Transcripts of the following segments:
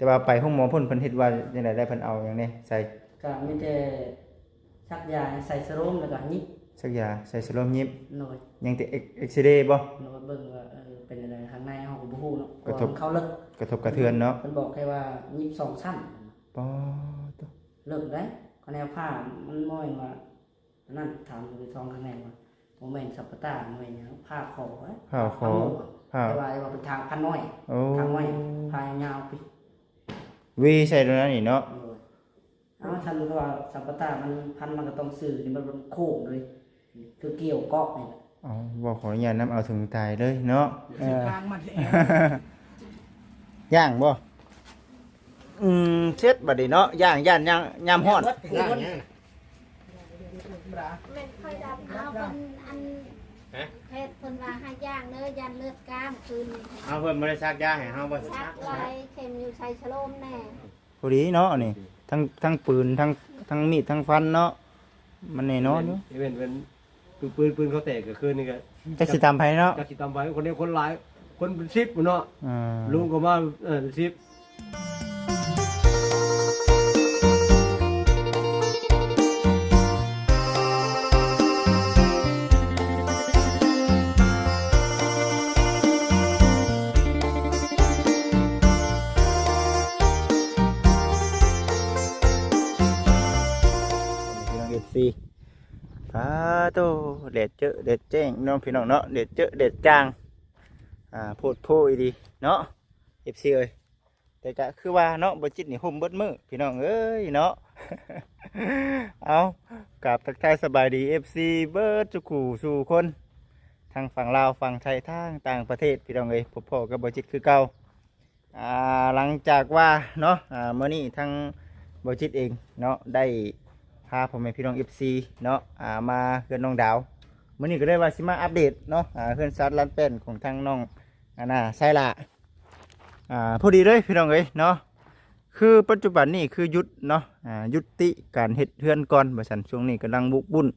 ຕ່ວ່າໄປໂຮງໝໍພຸ້ນ ເພິ່ນເຮັດວ່າຈັ່ງໃດ ແລ້ວເພິ່ນເອົາຫຍັງແດ່ໃສ່? ກະມີແຕ່ສັກຢາໃສ່ສະໂລມ ແລ້ວກະຍິບ. ສັກຢາໃສ່ສະໂລມຍິບ. ໂດຍ. ຍັງແຕ່ເອັກ ເອັກຊະເຣບໍ່? ໂດຍ. ເບິ່ງວ່າ ເອີ ເປັນຈັ່ງໃດ ຂ້າງໃນເຮົາກໍບໍ່ຮູ້ເນາະ ກະທົບ ເພາະວ່າມັນເຂົ້າເລິກ. ກະທົບກະເທືອນເນາະ. ເພິ່ນບອກແຄ່ວ່າຍິບສອງຊັ້ນ. ປາດໂທ້ ເລິກເດ້. ຄະແນນຜ້າມັນບໍ່ແມ່ນວ່າ ອັນນັ້ນ ຖາມໄປທາງຂ້າງໃນວ່າ ບໍ່ແມ່ນສາປະຕາ ບໍ່ແມ່ນຫຍັງ ຜ້າຄໍ ຜ້າຄໍ ຜ້າໝວກ ຜ້າ ແຕ່ວ່າ ວ່າເປັນທາງຜ້ານ້ອຍ. ໂອ້ ທາງນ້ອຍ ຜ້າຍາວໆ ວີໃສ່ໂຕນັ້ນນີ້ເນາະ. ໂດຍ. ເອົາ ຄັນວ່າສາປະຕາມັນພັນ ມັນກໍຕ້ອງຊື້ ນີ້ມັນ ມັນໂຄ້ງເລີຍ ຄືກ່ຽວເກາະນີ້. ເອົາ ເວົ້າຂໍອະນຸຍາດນຳ ເອົາເຖິງຕາຍເລີຍເນາະ. ເອີ ທາງມັນແອບ ຢ້າງບໍ່? ອືມ ເສັດບັດນີ້ເນາະ ຢ້າງ ຢ້ານ ຢ້ານ ຍາມຮ້ອນ. ແມ່ນຂ້ອຍດັບເອົາເພິ່ນອັນ ຮະ? ແພດເພິ່ນວ່າໃຫ້ຍ່າງເດີ ຢ້ານເລືອດກ້າງຄືນນີ້. ເອົາ ເພິ່ນບໍ່ໄດ້ສັກຢາໃຫ້ເຮົາບໍ່? ສັກຫຼາຍເຂັມຢູ່ ໃສ່ສະໂລມແດ່. ພໍດີເນາະນີ້ ທັງ ທັງປືນ ທັງ ທັງມີດ ທັງຟັນເນາະ ມັນແນ່ນອນຢູ່. ເຫັນ ເຫັນເພິ່ນ ປືນ ປືນເຂົາແຕກກໍຄືນນີ້ກໍ ຈັກຊິຕາມໃຜເນາະ ຈັກຊິຕາມໃຜ ຄົນເດ ຄົນຫຼາຍ ຄົນເປັນສິບພຸ້ນເນາະ. ອ່າ ລຸງກໍມາ ເອີ ເປັນສິບ. ພີ່ນ້ອງເອັຟຊີ ປາໂທ້ ແດດເຈີ້ແດດແຈ້ງເນາະ ພີ່ນ້ອງເນາະ ແດດເຈີ້ແດດຈ້າງ ອ່າ ໂພດໂພອີ່ຫຼີເນາະ ເອັຟຊີເອີຍ. ແຕ່ກະຄືວ່າເນາະ ບໍ່ຈິດນີ້ຮົ່ມເບິດມື້ພີ່ນ້ອງເອີຍເນາະ. ເອົາ ກາບທັກທາຍສະບາຍດີ ເອັຟຊີ ເບິດສູ່ຄູ່ສູ່ຄົນ ທັງຝັ່ງລາວ ຝັ່ງໄທ ທັງຕ່າງປະເທດ ພີ່ນ້ອງເອີຍ ພົບພໍ້ກັບບໍ່ຈິດຄືເກົ່າ. ອ່າ ຫຼັງຈາກວ່າເນາະ ອ່າ ມື້ນີ້ທາງບໍ່ຈິດເອງເນາະ ໄດ້ພາພໍ່ແມ່ພີ່ນ້ອງ ເອັຟຊີ ເນາະ ອ່າ ມາເຮືອນນ້ອງດາວ. ມື້ນີ້ກໍເລີຍວ່າຊິມາອັບເດດເນາະ ອ່າ ເຮືອນຊານລານແປ້ນຂອງທາງນ້ອງ ອັນນ່າ ຊາຍຫຼ້າ. ອ່າ ພໍດີເລີຍພີ່ນ້ອງເອີຍເນາະ ຄືປັດຈຸບັນນີ້ຄືຢຸດເນາະ ອ່າ ຍຸຕິການເຮັດເຮືອນກ່ອນວ່າຊັ້ນ. ຊ່ວງນີ້ກຳລັງວຸກວຸ້ນ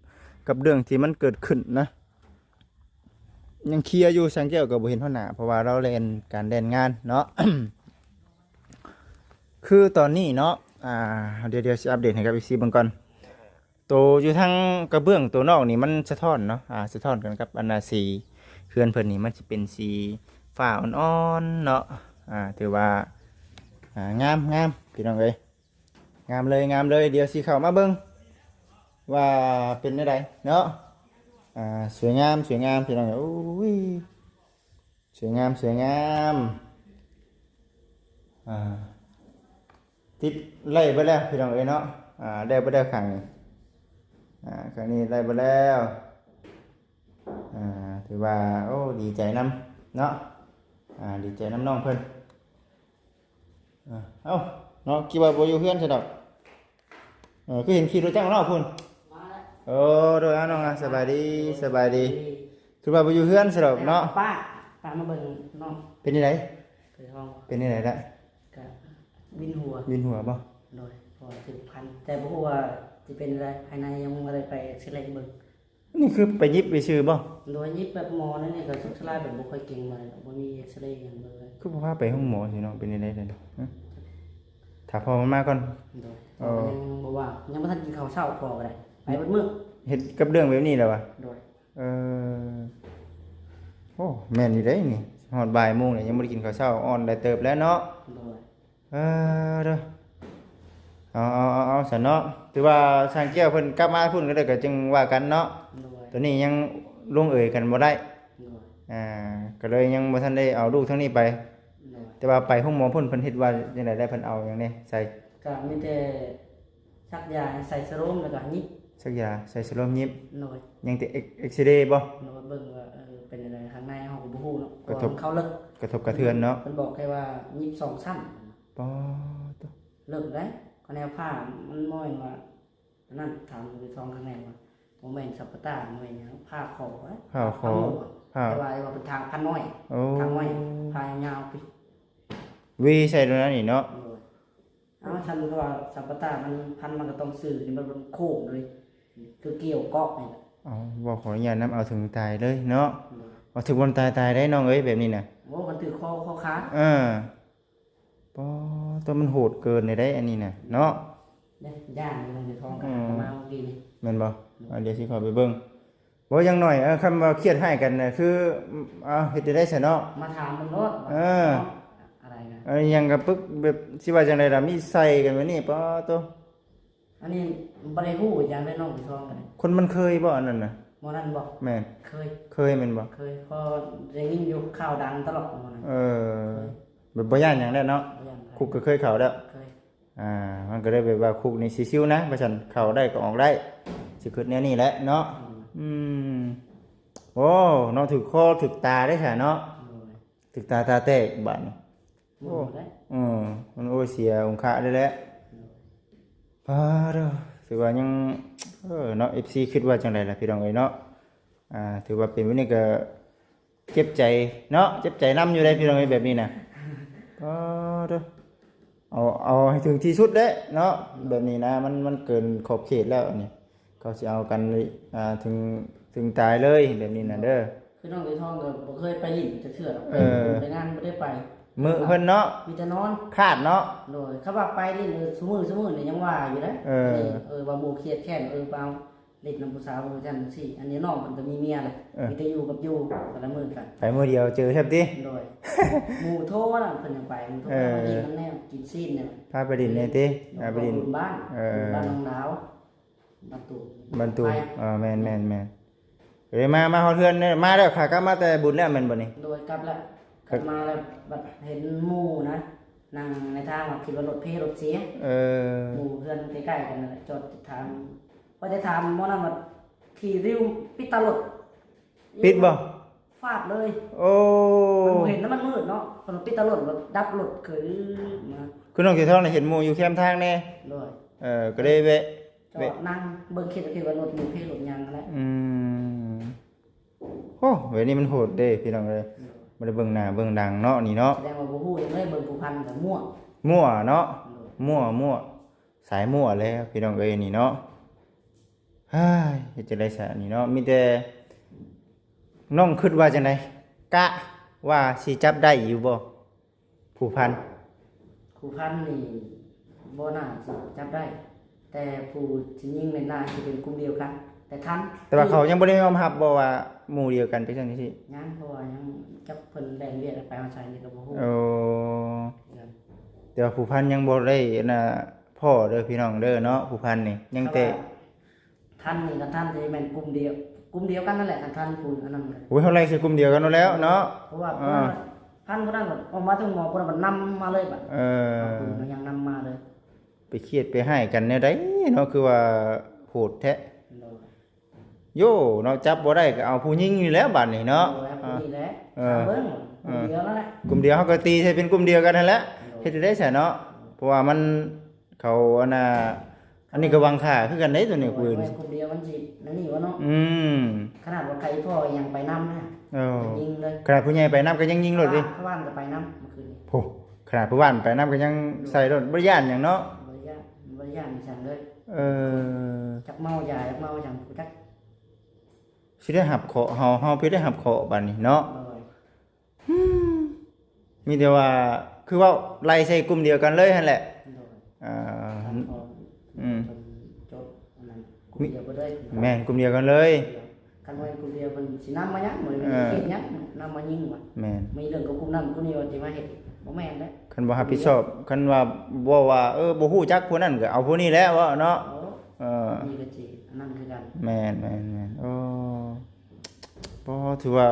ກັບເລື່ອງທີ່ມັນເກີດຂຶ້ນນະ ຍັງເຄຍຢູ່ ຊ່າງແກ້ວກໍບໍ່ເຫັນຫົວໜ້າ ເພາະວ່າລາວແລ່ນການແລ່ນງານເນາະ. ຄືຕອນນີ້ເນາະ ອ່າ ດຽວ ດຽວຊິອັບເດດໃຫ້ກັບ ເອັຟຊີ ເບິ່ງກ່ອນ. ໂຕຢູ່ທາງກະເບື້ອງໂຕນອກນີ້ມັນສະທ້ອນເນາະ ອ່າ ສະທ້ອນກັນກັບອັນນ່າສີເຮືອນເພິ່ນນີ້ ມັນຊິເປັນສີຟ້າອ່ອນໆເນາະ. ອ່າ ຖືວ່າ ອ່າ ງາມ ງາມ ພີ່ນ້ອງເອີຍ ງາມເລີຍ ງາມເລີຍ. ດຽວຊິເຂົ້າມາເບິ່ງວ່າເປັນແນວໃດເນາະ. ອ່າ ສວຍງາມ ສວຍງາມ ພີ່ນ້ອງເອີຍ ໂອ້ຍ ສວຍງາມ ສວຍງາມ. ອ່າ ຕິດໄລ່ເບິດແລ້ວພີ່ນ້ອງເອີຍເນາະ. ອ່າ ໄດ້ເບິດແລ້ວຂ້າງນີ້ ອ່າ ຂ້າງນີ້ໄລ່ເບິດແລ້ວ. ອ່າ ຖືວ່າ ໂອ້ ດີໃຈນຳເນາະ ອ່າ ດີໃຈນຳນ້ອງເພິ່ນ. ເອີ ເອົ້າ ເນາະ ຄິດວ່າບໍ່ຢູ່ເຮືອນຊະດອກ. ເອີ ຄືເຫັນຂີ່ລົດຈັກເນາະພຸ້ນ. ໂອ້ ໂດຍ ເອົານ້ອງ ສະບາຍດີ ສະບາຍດີ. ຄືວ່າບໍ່ຢູ່ເຮືອນຊະດອກເນາະ ປ້າ ປ້າມາເບິ່ງນ້ອງ. ເປັນຈັ່ງໃດ? ເປັນຈັ່ງໃດລະ? ກະວິນຫົວ. ວິນຫົວບໍ່? ໂດຍ ເພາະວ່າຖືກພັນ ແຕ່ບໍ່ຮູ້ວ່າຊິເປັນຈັ່ງໃດ ພາຍໃນຍັງບໍ່ໄດ້ໄປເອັກຊະເຣເບິ່ງ. ນີ້ຄືໄປຫຍິບໄປຊື້ບໍ່? ໂດຍ ຫຍິບແບບໝໍນັ້ນນີ້ ກໍສຸກສະລາຍ ແບບບໍ່ຄ່ອຍເກັ່ງປານໃດ ບໍ່ມີເອັກຊະເຣຫຍັງເບິ່ງເລີຍ. ຄືບໍ່ພາໄປໂຮງໝໍຊິເນາະ ເປັນຈັ່ງໃດເດ? ຫະ ຖ້າພໍ່ມັນມາກ່ອນ. ໂດຍ ເອີ ພໍ່ຍັງບໍ່ວ່າງ ຍັງບໍ່ທັນກິນເຂົ້າເຊົ້າ ພໍ່ກໍໄດ້ໄປເບິດມື້ ເຮັດກັບເລື່ອງແບບນີ້ແຫຼະຫວາ? ໂດຍ ເອີ ໂອ້ ແມ່ນຢູ່ເດ້ນີ້ ຮອດບ່າຍໂມງແລ້ວ ຍັງບໍ່ໄດ້ກິນເຂົ້າເຊົ້າ ອ່ອນຫຼາຍເຕີບແລ້ວເນາະ. ໂດຍ ເອີ ເດີ ເອົາ ເອົາ ເອົາ ເອົາຊັ້ນເນາະ ຖືວ່າຊ່າງແກ້ວເພິ່ນກັບມາພຸ້ນກໍໄດ້ ກໍຈຶ່ງວ່າກັນເນາະ. ໂດຍ ຕອນນີ້ຍັງລົງເອີຍກັນບໍ່ໄດ້. ໂດຍ ອ່າ ກໍເລີຍຍັງບໍ່ທັນໄດ້ເອົາລູກທາງນີ້ໄປ. ໂດຍ ແຕ່ວ່າໄປໂຮງໝໍພຸ້ນ ເພິ່ນເຮັດວ່າຈັ່ງໃດ ແລ້ວເພິ່ນເອົາຫຍັງແດ່ໃສ່? ກໍມີແຕ່ສັກຢາໃສ່ສະໂລມ ແລ້ວກໍຍິບ. ສັກຢາໃສ່ສະໂລມຍິບ. ໂດຍ ຍັງແຕ່ເອັກ ເອັກຊະເຣບໍ່? ໂດຍ ເບິ່ງວ່າ ເອີ ເປັນຈັ່ງໃດ ຂ້າງໃນເຮົາກໍບໍ່ຮູ້ເນາະ ກະທົບ ເພາະວ່າມັນເຂົ້າເລິກ. ກະທົບກະເທືອນເນາະ. ເພິ່ນບອກແຄ່ວ່າຍິບສອງຊັ້ນ. ປາດໂທ້ ເລິກເດ້. ຄະແນນຜ້າມັນບໍ່ແມ່ນວ່າ ອັນນັ້ນ ຖາມໄປທາງຂ້າງໃນວ່າ ບໍ່ແມ່ນສາປະຕາ ບໍ່ແມ່ນຫຍັງ ຜ້າຄໍ ຜ້າຄໍ ຜ້າໝວກ ຜ້າ ແຕ່ວ່າ ວ່າເປັນທາງຜ້ານ້ອຍ. ໂອ້ ທາງນ້ອຍ ຜ້າຍາວໆ ວີໃສ່ໂຕນັ້ນນີ້ເນາະ. ໂດຍ ເອົາ ຄັນວ່າສາປະຕາມັນພັນ ມັນກໍຕ້ອງຊື້ ນີ້ມັນ ມັນໂຄ້ງເລີຍ ຄືກ່ຽວເກາະນີ້ແຫຼະ. ເອົາ ເວົ້າຂໍອະນຸຍາດນຳ ເອົາເຖິງຕາຍເລີຍເນາະ. ໂດຍ ເອົາເຖິງບ່ອນຕາຍ ຕາຍໄດ໋ນ້ອງເອີຍ ແບບນີ້ນະ. ໂອ້ ຄັນຖືກຄໍ ຄໍຂາດ. ເອີ ປາໂຕ ມັນໂຫດເກີນໄດ້ ອັນນີ້ນະເນາະ. ເດ້ ຢ້ານຢູ່ ນ້ອງເສືອທອງກໍ ອືມ ມາເມື່ອກີ້ນີ້ ແມ່ນບໍ່? ອືມ ອ່າ ດຽວຊິເຂົ້າໄປເບິ່ງ. ບໍ່ ຢ່າງໜ້ອຍ ເອີ ຄຳວ່າຄຽດຮ້າຍກັນນະ ຄື ເອົາ ເຮັດຈັ່ງໃດຊະເນາະ? ມາຖາມເບິ່ງໂລດ ເອີ ເນາະ ອະໄລນະ ເອີ ຫຍັງກໍປຶກ ແບບ ຊິວ່າຈັ່ງໃດລະ ມີໃສ່ກັນແບບນີ້ ປາໂຕ. ອັນນີ້ບໍ່ໄດ້ຮູ້ຫຍັງເລີຍ ນ້ອງເສືອທອງກໍໄດ້. ຄົນມັນເຄີຍບໍ່ ອັນນັ້ນນະ? ໝໍນັ້ນບໍ່? ແມ່ນ ເຄີຍ ເຄີຍແມ່ນບໍ່? ເຄີຍ ເພາະໄດ້ຍິນຢູ່ ຂ່າວດັງຕະຫຼອດໝໍນັ້ນ. ເອີ ເຄີຍ ແບບບໍ່ຢ້ານຫຍັງແລ້ວເນາະ? ບໍ່ຢ້ານໃຜ ຄຸກກໍເຄີຍເຂົ້າແລ້ວ ເຄີຍ. ອ່າ ມັນກໍເລີຍແບບວ່າຄຸກນີ້ຊິຊິວນະ ວ່າຊັ້ນ ເຂົ້າໄດ້ກໍອອກໄດ້ ຊິຄິດແນວນີ້ແຫຼະເນາະ. ອືມ ອືມ ໂອ້ ເນາະ ຖືກຄໍຖືກຕາເດ້ຊະເນາະ. ໂດຍ ຖືກຕາ ຕາແຕກບາດນີ້. ໂອ້ ໂອ້ ເອີ ມັນ ໂອ້ ເສຍອົງຄະເລີຍແຫຼະ. ໂດຍ ປາໂທ ຖືວ່າຍັງ ເອີ ເນາະ ເອັຟຊີ ຄິດວ່າຈັ່ງໃດລະ ພີ່ນ້ອງເອີຍເນາະ? ອ່າ ຖືວ່າເປັນແບບນີ້ກໍ ເຈັບໃຈເນາະ ເຈັບໃຈນຳຢູ່ເດ້ພີ່ນ້ອງເອີຍ ແບບນີ້ນະ. ອໍ ເດີ ເອົາ ເອົາໃຫ້ເຖິງທີ່ສຸດເດ້ເນາະ. ແບບນີ້ນະ ມັນ ມັນເກີນຂອບເຂດແລ້ວ ອັນນີ້ເຂົາຊິເອົາກັນ ອ່າ ເຖິງ ເຖິງຕາຍເລີຍ ແບບນີ້ນະເດີ. ຄືນ້ອງເສືອທອງກໍບໍ່ເຄີຍໄປຫຼິ້ນຈັກເທື່ອດອກ ເອີ ໄປບຸນໄປງານບໍ່ໄດ້ໄປ ມື້ເພິ່ນເນາະ ມີແຕ່ນອນ ຄາດເນາະ. ໂດຍ ຄຳວ່າໄປຫຼິ້ນ ເອີ ຊຸມື້ ຊຸມື້ນີ້ຍັງວ່າຢູ່ເດ້. ເອີ ເອີ ວ່າໝູ່ຄຽດແຄ້ນ ເອີ ເອົາ ຫຼິ້ນນຳຜູ້ສາວຈັ່ງຊັ້ນຈັ່ງຊີ້. ອັນນີ້ນ້ອງເພິ່ນກໍມີເມຍແຫຼະ ເອີ ມີແຕ່ຢູ່ກັບຢູ່ ແຕ່ລະມື້ກໍໄປມື້ດຽວເຈີແຊບຕິ. ໂດຍ ໝູ່ໂທນະ ເພິ່ນຍັງໄປ ໝູ່ໂທ ເອີ ມາຫຼິ້ນນຳແດ່ ກິນຊີ້ນແດ່ ພາໄປຫຼິ້ນແດ່ຕິ. ໂດຍ ພາໄປຫຼິ້ນ ບຸນບ້ານ ເອີ ບຸນບ້ານນ້ອງດາວ ບັນຕຸ ບັນຕຸ ໄປ ເອີ ແມ່ນໆໆ. ເອີ ມາ ມາຮອດເຮືອນເດີ ມາແລ້ວ ຂາກັບມາແຕ່ບຸນແລ້ວແມ່ນບໍ່ນີ້? ໂດຍ ກັບແລ້ວ ກັບມາແລ້ວ ບັດເຫັນໝູ່ນະ ນັ່ງໃນທາງ ວ່າຄິດວ່າລົດເພລົດເສຍ. ເອີ ໝູ່ເຮືອນໃກ້ໆກັນນັ້ນແຫຼະ ຈອດຖາມ ວ່າຈະຖາມໝໍນັ້ນວ່າຂີ່ລິ້ວປິດຕາລົດ ປິດບໍ່? ຟາດເລີຍ. ໂອ້ ມັນບໍ່ເຫັນນະ ມັນມືດເນາະ ເພິ່ນປິດຕາລົດ ດັບລົດຄືນະ. ຄືນ້ອງເສືອທອງນະ ເຫັນໝູ່ຢູ່ແຄມທາງແດ່. ໂດຍ ເອີ ກໍເລີຍແວະ ແວະ ຈອດນັ່ງເບິ່ງ ຄິດ ຄິດວ່າລົດມີເພລົດຫຍັງຫັ້ນແຫຼະ. ອືມ ໂອ້ ແບບນີ້ມັນໂຫດເດ້ພີ່ນ້ອງເອີຍ. ໂດຍ ບໍ່ໄດ້ເບິ່ງໜ້າເບິ່ງຫຼັງເນາະ ນີ້ເນາະ. ສະແດງວ່າບໍ່ຮູ້ຫຍັງເລີຍ ເບິ່ງຜູ້ພັນກໍມົ້ວ ມົ້ວເນາະ. ໂດຍ ມົ້ວ ມົ້ວ ສາຍມົ້ວແລ້ວພີ່ນ້ອງເອີຍ ນີ້ເນາະ. ເຮີ້ຍ ເຮັດຈັ່ງໃດຊະນີ້ເນາະ. ມີແຕ່ ນ້ອງຄິດວ່າຈັ່ງໃດ? ກະວ່າຊິຈັບໄດ້ຢູ່ບໍ່ ຜູ້ພັນ? ຜູ້ພັນນີ້ບໍ່ໜ້າຊິຈັບໄດ້ ແຕ່ຜູ້ທີ່ຍິງແມ່ນໜ້າຊິເປັນກຸ່ມດຽວກັນ ແຕ່ທັນ ແຕ່ວ່າເຂົາຍັງບໍ່ໄດ້ຍອມຮັບບໍ່ວ່າໝູ່ດຽວກັນ ຈັ່ງຊັ້ນຈັ່ງຊີ້? ຍັງ ເພາະວ່າຍັງຈັກເພິ່ນແລ່ນວຽກໄປຮອດໃສນີ້ກໍບໍ່ຮູ້. ໂອ້ ແຕ່ວ່າຜູ້ພັນຍັງບໍ່ໄດ້ອັນນ່າພໍ້ເດີພີ່ນ້ອງເດີເນາະ. ຜູ້ພັນນີ້ຍັງແຕ່ ທັນນີ້ກໍທັນທີ່ແມ່ນກຸ່ມດຽວ ກຸ່ມດຽວກັນນັ້ນແຫຼະ ຄັນທັນຜູ້ອັນນັ້ນ. ໂອ້ຍ ເຮົາໄລ່ໃສ່ກຸ່ມດຽວກັນໂລດແລ້ວເນາະ ເພາະວ່າ ເອີ ພັນຜູ້ນັ້ນອອກມາເຖິງໝໍຜູ້ນັ້ນນຳມາເລີຍບັດ. ເອີ ເອົາປືນມາຍັງນຳມາເລີຍ ໄປຄຽດໄປຮ້າຍກັນແນວໃດເນາະ ຄືວ່າໂຫດແທ້. ໂດຍ ໂຢ ເນາະ ຈັບບໍ່ໄດ້ກໍເອົາຜູ້ຍິງນີ້ແຫຼະບາດນີ້ເນາະ. ໂດຍ ເອົາຜູ້ນີ້ແຫຼະ ເອີ ຖາມເບິ່ງ ເອີ ກຸ່ມດຽວນັ້ນແຫຼະ ກຸ່ມດຽວ ເຮົາກໍຕີໃສ່ເປັນກຸ່ມດຽວກັນຫັ້ນແຫຼະ. ໂດຍ ເຮັດຈັ່ງໃດຊະເນາະ ເພາະວ່າມັນ ເຂົາອັນນ່າ ອັນນີ້ກໍຫວັງຂ້າຄືກັນເດ້ ຕົວນີ້ ໂອ້ຍ ປືນ ແມ່ນກຸ່ມດຽວມັນຊິນັ້ນນີ້ວະເນາະ. ອືມ ຂະໜາດວ່າໃຜພໍ່ຍັງໄປນຳນະ ເອີ ກໍຍິງເລີຍ. ຂະໜາດຜູ້ໃຫຍ່ໄປນຳກໍຍັງຍິງໂລດຕິ. ພໍ່ບ້ານກໍໄປນຳເມື່ອຄືນນີ້. ໂອ້ ຂະໜາດຜູ້ບ້ານໄປນຳກໍຍັງໃສ່ໂລດ ບໍ່ໄດ້ຢ້ານຫຍັງເນາະ. ບໍ່ໄດ້ຢ້ານ ບໍ່ໄດ້ຢ້ານອີ່ຫຍັງເລີຍ. ເອີ ຈັກເມົາຢາ ຈັກເມົາຫຍັງ ບໍ່ຈັກ. ຊິໄດ້ຮັບເຄາະ ເຮົາ ເຮົາໄປໄດ້ຮັບເຄາະບາດນີ້ເນາະ. ໂດຍ ອືມ ມີແຕ່ວ່າ ຄືເວົ້າ ໄລ່ໃສ່ກຸ່ມດຽວກັນເລີຍຫັ້ນແຫຼະ. ໂດຍ ອ່າ ອືມ ເພິ່ນຈົດອັນນັ້ນ ກຸ່ມດຽວກັນເລີຍ. ແມ່ນ ກຸ່ມດຽວກັນເລີຍ. ຄັນວ່າກຸ່ມດຽວເພິ່ນຊິນຳມາຫຍັງ? ບໍ່ໄດ້ ເອີ ເຮັດຫຍັງ ນຳມາຍິງວ່າ. ແມ່ນ ມີເລື່ອງກັບກຸ່ມນັ້ນກຸ່ມນີ້ວ່າຊິມາເຮັດ ບໍ່ແມ່ນເດ້. ຄັນບໍ່ຮັບຜິດຊອບ ຄັນວ່າເວົ້າວ່າ ເອີ ບໍ່ຮູ້ຈັກຜູ້ນັ້ນກໍເອົາຜູ້ນີ້ແຫຼະເວົ້າເນາະ. ໂອ້ ເອີ ນີ້ກໍຊິອັນນັ້ນຄືກັນ. ແມ່ນໆໆ ໂອ້ ບໍ່ ຖືວ່າ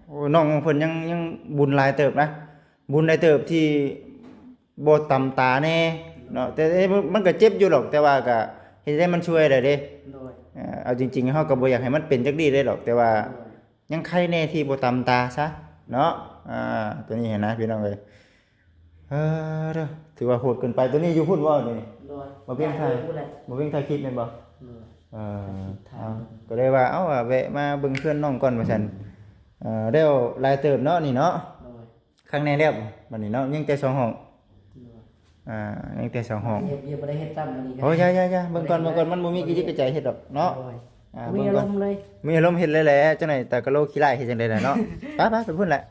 ໂອ້ ນ້ອງເພິ່ນຍັງ ຍັງບຸນຫຼາຍເຕີບນະ ບຸນຫຼາຍເຕີບທີ່ບໍ່ຕຳຕາແດ່ເນາະ. ແຕ່ມັນກໍເຈັບຢູ່ດອກ ແຕ່ວ່າກໍເຮັດໃຫ້ມັນຊ່ວຍໄດ້ເດ້. ໂດຍ ເອີ ເອົາຈິງໆ ເຮົາກໍບໍ່ຢາກໃຫ້ມັນເປັນຈັກດີ້ໄດ້ດອກ ແຕ່ວ່າ ໂດຍ ຍັງໄຄແດ່ທີ່ບໍ່ຕຳຕາຊະເນາະ. ອ່າ ຕົວນີ້ຫັ້ນນະ ພີ່ນ້ອງເອີຍ. ເອີ ຖືວ່າໂຫດເກີນໄປ. ຕົວນີ້ຢູ່ພຸ້ນບໍ່ນີ້? ໂດຍ ບໍ່ພຽງຖ່າຍ ຢູ່ພຸ້ນແຫຼະ ບໍ່ພຽງຖ່າຍຄລິບແມ່ນບໍ່? ໂດຍ ເອີ ເອົາ ກໍເລີຍວ່າ ເອົາ ແວະມາເບິ່ງເພື່ອນນ້ອງກ່ອນວ່າຊັ້ນ. ເອີ ແລ້ວຫຼາຍເຕີບເນາະນີ້ເນາະ. ໂດຍ ຄັກແນ່ແລ້ວບັດນີ້ເນາະ ຍັງແຕ່ສອງຫ້ອງ. ໂດຍ ອ່າ ຍັງແຕ່ສອງຫ້ອງ ຍັງ ຍັງບໍ່ໄດ້ເຮັດຊ້ຳອັນນີ້. ໂອ້ຍ ຢ່າໆໆ ເບິ່ງກ່ອນ ເບິ່ງກ່ອນ ມັນບໍ່ມີກະຈິດກະໃຈເຮັດດອກເນາະ. ໂດຍ ອ່າ ມີອາລົມເລີຍ ມີອາລົມເຮັດເລີຍແຫຼະ. ເຈົ້າໜ້ອຍຕາກະໂລຂີ້ຮ້າຍເຮັດຈັ່ງໃດລະເນາະ. ໄປໆ ໄປພຸ້ນແຫຼະ.